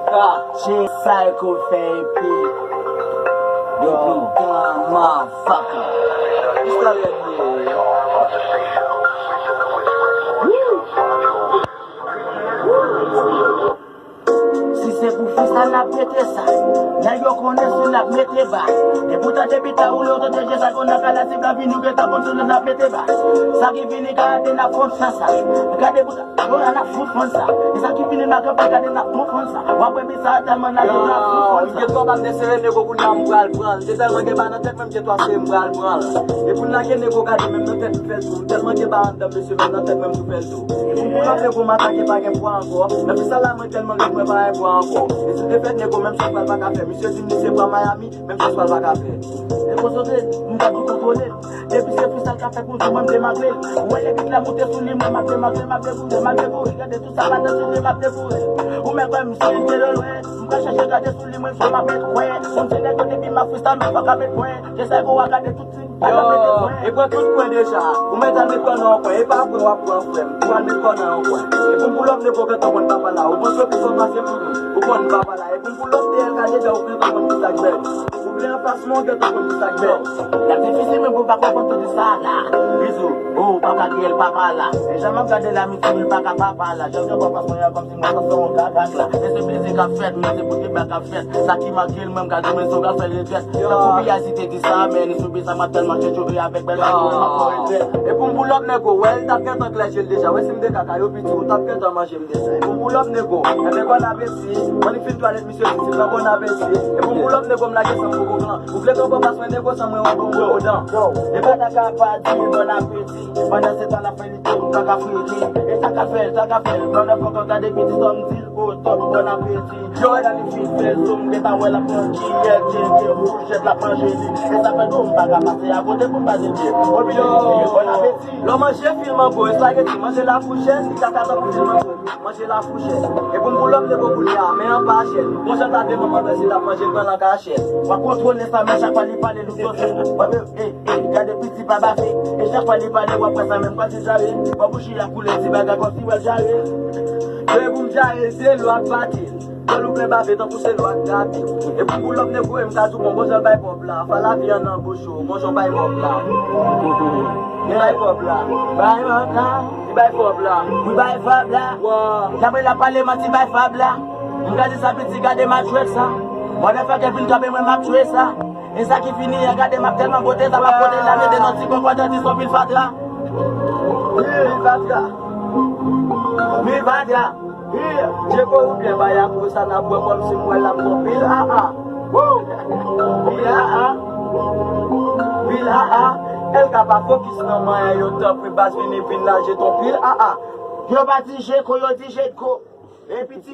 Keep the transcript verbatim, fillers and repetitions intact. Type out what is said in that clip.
Kache sa yo fè epi. Yo, motherfucker. It's not that good. Si se pou freestyle n ap mete sa. Nèg yo konnen si n ap mete ba. Depi w tande bit la woule, w tande je sa konn ap ala si blan vini, w gentan konn si n ap mete ba. Sa ki vini gade n ap konn sa sa. Gade pou sa. Bon, n ap fout konn sa. E sa ki vini makanpe gade n ap konn sa. W ap wè bit sa tèlman n ap fout konn sa. Yo, m gen twa ba m te sere nego kounye a m pral pran l. M te tèlman gen ba nan tèt mwen m gen twa sere m pral pran l. E kounye a gen nego gade menm nan tèt m fè l tou. M tèlman gen ba anndan mesye menm nan tèt mwen m tou fè l tou. E pou pou lòt nego m atake pa gen pwa ankò. Nan freestyle la mwen tèlman rèd mwen pa gen pwa ankò. E si te fèt nego menm si pral pa ka fè. Misye di m li se pran Miami. Menm si swa l pa ka fè. E konsantre, m ka tou kontwole. Depi se freestyle k ap fèt pou jou mwen m demagle. Ou wè le bit la moute sou li, mwen m ap demagle, m ap deboure, m ap deboure. Gade tout sa maten sou li, m ap deboure. Ou mèt wè m se te de lwen. M pral chèche gade sou li, mwen fò m ap met kwen. Moun se nèg yo depi m ap freestyle, m fò k ap met kwen. Jesèl pou w a gade tout ti. Yo, e pran tout kwen deja. Ou mèt al met kò nan yon kwen. E pa kwen w ap pran frè m. Ou al met kò nan yon kwen. E pou m pou lòt nego gentan konn papa la. Ou panse w pi fò pase m? Ou konn papa la. E pou m pou lòt T L K deja ou gentan konn ki sa k bèl. Ou vle anfas mwen ou gentan konn ki sa k bèl. Y ap difisil men pou w pa konprann tout sa la. Bizou, oh, papa K L papa la. E jan m ap gade la, m di m pa ka papa la. Jan m jan papa sonya kòmsi mwen sa se yon gagak la. E se plezi k ap fèt, men se pou deba k ap fèt. Sa ki make l, mwen m ka di mwen se yon gafè regrèt. Tankou P I C te di sa, men sou bi sa m ap tèlman tchetchore avèk bèl bagay, mwen m ap fè regrèt. E pou m pou lòt nèg ou wè, l t ap gentan klè je l deja. Wè si m te kaka yo piti, ou t ap gentan manje m deja. E pou m pou lòt nego, enben bon apeti. Mwen li fin twalèt misye di si pran bon apeti. E pou m pou lòt nego m lage san m poko pran. Ou vle pran bon pas mwen nego san mwen yon bon gwo dan. E pa ta ka pa di bon apeti. Pandan se tan la fè li tou, ta ka friti. E sa ka fè, ta ka fè. Motherfucker gade piti sa m di l, oh, top, bon apeti. Yo, la li fin fè zo, m gentan wè l ap pran kiyè, tcheke, foujèt, l ap manje li. E sa fè tou, m pa ka pase akote pou m pa di l byen. Bon apeti. Lè w manje fil mango, espageti, manje la fouchèt, li kaka tankou fil mango, manje la fouchèt. E pou m pou lòt nego kounye a, men an pa chèt. Bon jan ta de manman mèsi l ap manje gran nan kachèt. W ap kontwole sa, men chak fwa li pale, nou sote. W ap, e, e, gade piti pa bafe. E chak fwa li pale, w ap wè sa menm kòmsi jare. W ap bouchi a koule, ti bagay kòmsi w ap jare. E pou m jare, se lwa k bati. Kè nou plen bave tankou se lwa k gape. E pou pou lòt nego e m ka di w bon, bon jan bay pòp la. Fè lavi an nan bouch ou, bon jan bay pòp la. Li bay pòp la. Bay pòp la. Li bay pòp la. Li bay pòp la. Wa. Gabriel ap pale manti bay pòp la. M ka di sa piti gade m ap jwe sa. Motherfucker vin kanpe mwen m ap jwe sa. E sa ki fini an gade m ap tèlman bote sa p ap pote jamè de nan ti kòkòdan di son pil fatra. Pil fatra. Pil fatra. Djeko ou byen bay akou sa n ap wè kòmsi m wè l ap pran pil aa. Pil aa. Pil aa. L K pa fokis nan manyen yo tanpri baz vini vin lage ton pil aa. Yo pa di Djeko, yo di Djeko. E piti